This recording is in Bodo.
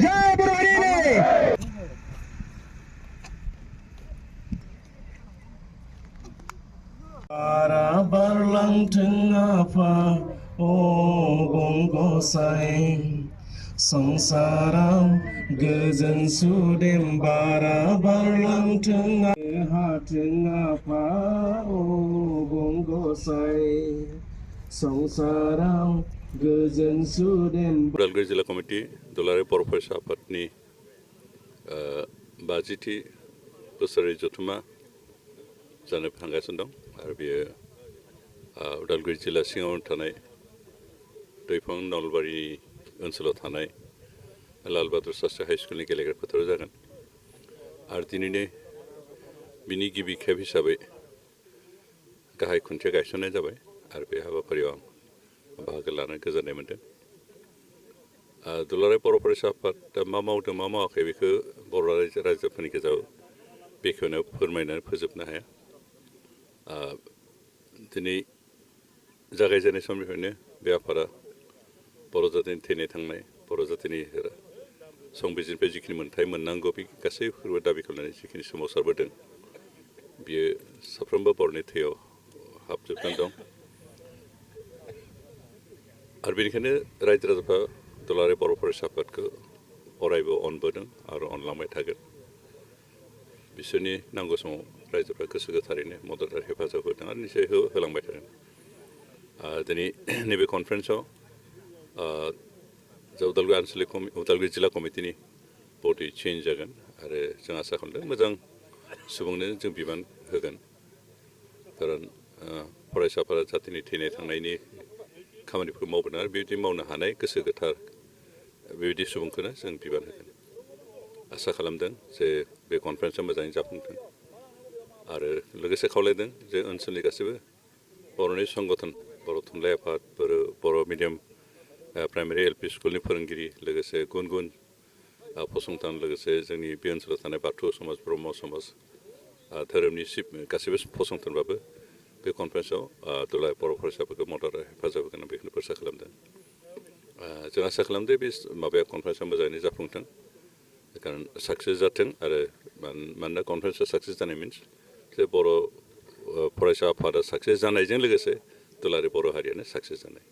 जय Burari Para barlangtheng apa obong gosai Sangsaraw goजोन सुदेम bara barlangtheng hatheng apa obong gosai Sangsaraw goजोन सुदेम उदालगुरि जिल्ला कमिटि दुलाराय बर' फरायसा आफादनि 50थि बोसोरारि जथुम्मा जानो थांगासिनो दं आरो बेयो उदालगुरि जिल्ला सिङाव थानाय दैफां नलबारि ओनसोलाव थानाय लाल बाहादुर शास्त्री हाइ स्कुलनि गेलेग्रा फोथाराव जागोन आरो दिनैनो बिनि गिबि खेब हिसाबै गाहाय खुन्थिया गायसननाय जाबाय आरो बे हाबाफारियाव बाहागो लानो गोजोननाय मोनदों दुलाराय बर' फरायसा आफादा मा मावदों मा मावाखै बेखौ बर' रायजोफोरनि गेजेराव बेखेवनायाव फोरमायनानै फोजोबनो हाया दिनै जागायजेननाय समनिफ्रायनो बे आफादा बर' जातिनि थैनाय थांनाय बर' जातिनि संबिजिरनिफ्राय जिखिनि मोन्थाय मोननांगौ बे गासैफोरबो दाबि खालामनानै जिखिनि सोमावसारबोदों बियो साफ्रोमबो बर'नि थैयाव हाबजोबनानै दं आरो बेनिखायनो रायजो राजाफ्रा दुलाराय बर' फरायसा आफादखौ अरायबो अनबोदों आरो अनलांबाय थागोन बिसोरनि नांगौ समाव रायजोफ्रा गोसो गोथारैनो मदद आरो हेफाजाब होदों आरो निश्चय होलांबाय थागोन दिनै नैबे कनफारेन्सआव उदालगुरि जिल्ला कमिटिनि बडि चेन्ज जागोन आरो जों आसा खालामदों मोजां सुबुंनो जों बिबान होगोन खारन फरायसाफोरा जातिनि थैनाय थांनायनि खामानिफोरखौ मावबोदों आरो बेबायदि मावनो हानाय गोसो गोथार बेबायदि सुबुंखौनो जों बिबान होगोन आसा खालामदों जे बे कनफारेन्सआ मोजाङै जाफुंथों आरो लोगोसे खावलायदों जे ओनसोलनि गासैबो बर'नि संगठन बर' थुनलाइ आफाद बर' मिडियाम प्राइमारि एलपि स्कुलनि फोरोंगिरि लोगोसे गुबुन गुबुन फसंथान लोगोसे जोंनि बे ओनसोलाव थानाय बाथौ समाज ब्रह्म समाज धोरोमनि गासैबो फसंथानबाबो बे कनफारेन्सआव दुलाराय बर' फरायसाफोरखौ मदद हेफाजाब होगोन बेखौनो आसा खालामदों जों आसा खालामदों बे माबाया कनफारेन्सआ मोजाङैनो जाफुंथों खारन साक्सेस जाथों आरो मानोना कनफारेन्सआ साक्सेस जानाय मिन्स जे बर' फरायसा आफादा साक्सेस जानायजों लोगोसे दुलाराय बर' हारियानो साक्सेस जानाय